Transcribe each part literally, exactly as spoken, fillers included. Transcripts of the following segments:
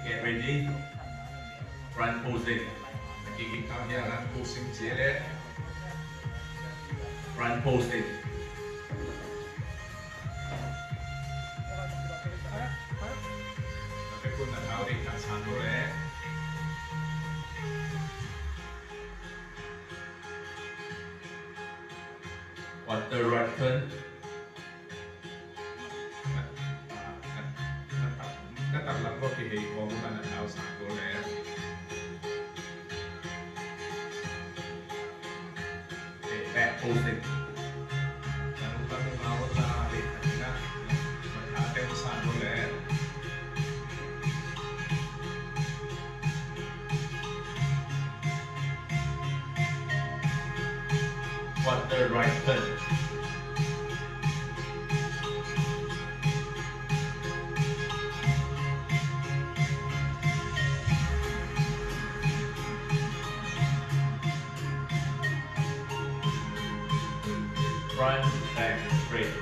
Get ready. Front posing. Kikik tam ya na posing ci le. Front posing. Te kun na thau ding ka san lo le. Quarter right turn. Na, na, na, na tak lam ko kihei ko na na thau san lo le. Eh, back posing. Na lung tam na la le na na na thau san lo le. Quarter right turn. Front back straight.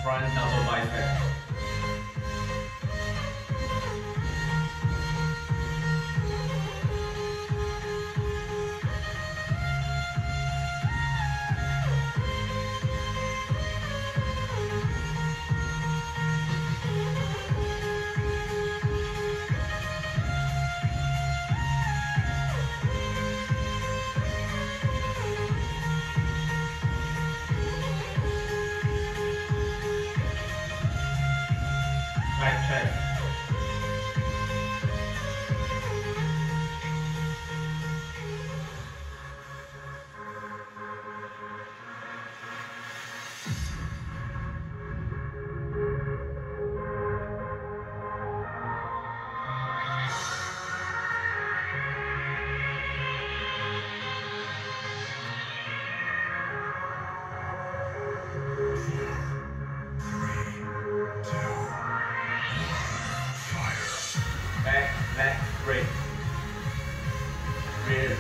Front double bicep. Side chest. Back leg straight. Rear.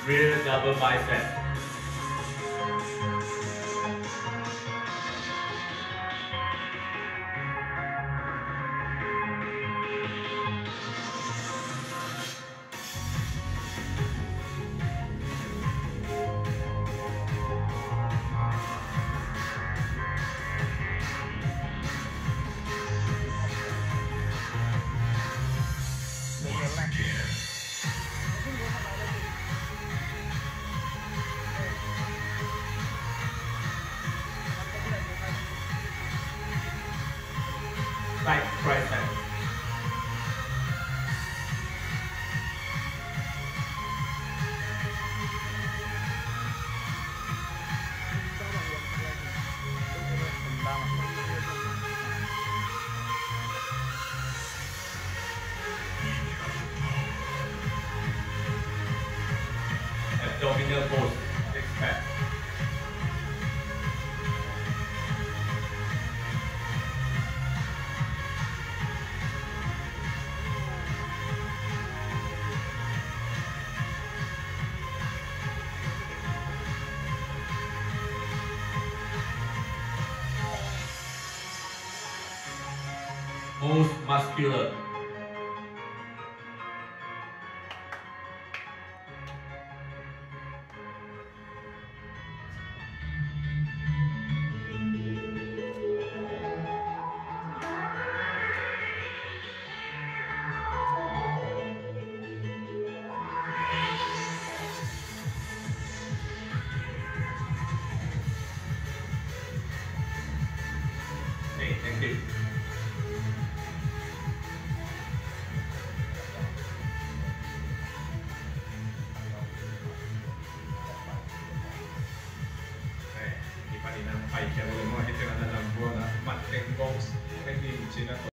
Rear double bicep. Side tricep. Abdominal pose, six pack. Most muscular. Kip. Eh, i panin a paikhia lo le maw, hih teng a na lam buang a, mat teng box, hih teng in cina.